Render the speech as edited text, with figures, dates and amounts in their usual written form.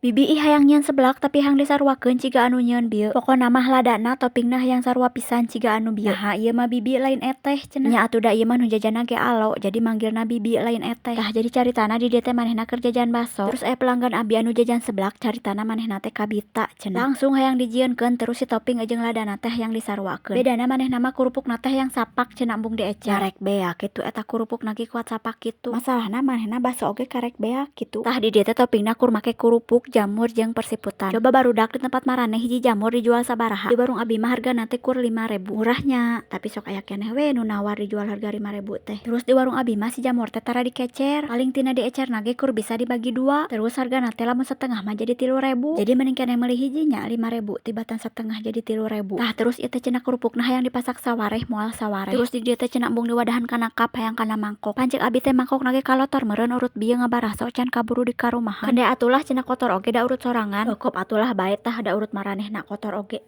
Bibi ih, hayang nyieun seblak, tapi hayang disaruakeun ciga anu nyieun bieu. Pokona mah ladana, toppingna hayang sarua pisan ciga anu bieu. Naha ieu mah bibi lain eteh cenah. Nya atuh da ieu mah nu jajanna ge alo, jadi manggilna bibi lain eteh. Tah, jadi caritana di dieu teh manehna keur jajan baso, terus aya pelanggan abi anu jajan seblak, caritana manehna teh kabita cenah. Langsung hayang dijieunkeun, terus si topping jeung ladana teh hayang disaruakeun. Bedana manehna mah kurupukna teh hayang sapak cenah, embung diecer. Rek beak kitu eta kurupukna ge, kuat sapak kitu. Masalahna manehna baso oge karek beak kitu. Tah, di dieu teh toppingna kur make kurupuk, jamur jeung persiputan. Coba, barudak, di tempat maraneh hiji jamur dijual sabaraha? Di warung abi mah hargana teh kur 5.000. Murah nya, tapi sok aya keneh we nu nawar dijual harga 5.000 teh. Terus di warung abi mah si jamur teh tara dikecer, paling tina diecerna ge kur bisa dibagi dua. Terus hargana teh lamun satengah mah jadi 3.000. Jadi mending keneh meuli hiji nya 5.000 tibatan satengah jadi 3.000. Tah, terus ieu teh cenah kerupukna hayang dipasak sawareh, moal sawareh. Terus di dieu teh cenah embung diwadahan kana cup, hayang kana mangkok. Pan cek abi teh mangkokna ge kalotor meureun, urut bieu ngabaraso can kaburu di karumahan. Keun atulah cenah, kotor oge da urut sorangan. Heukup atulah, bae tah, da urut maranehna kotor oge.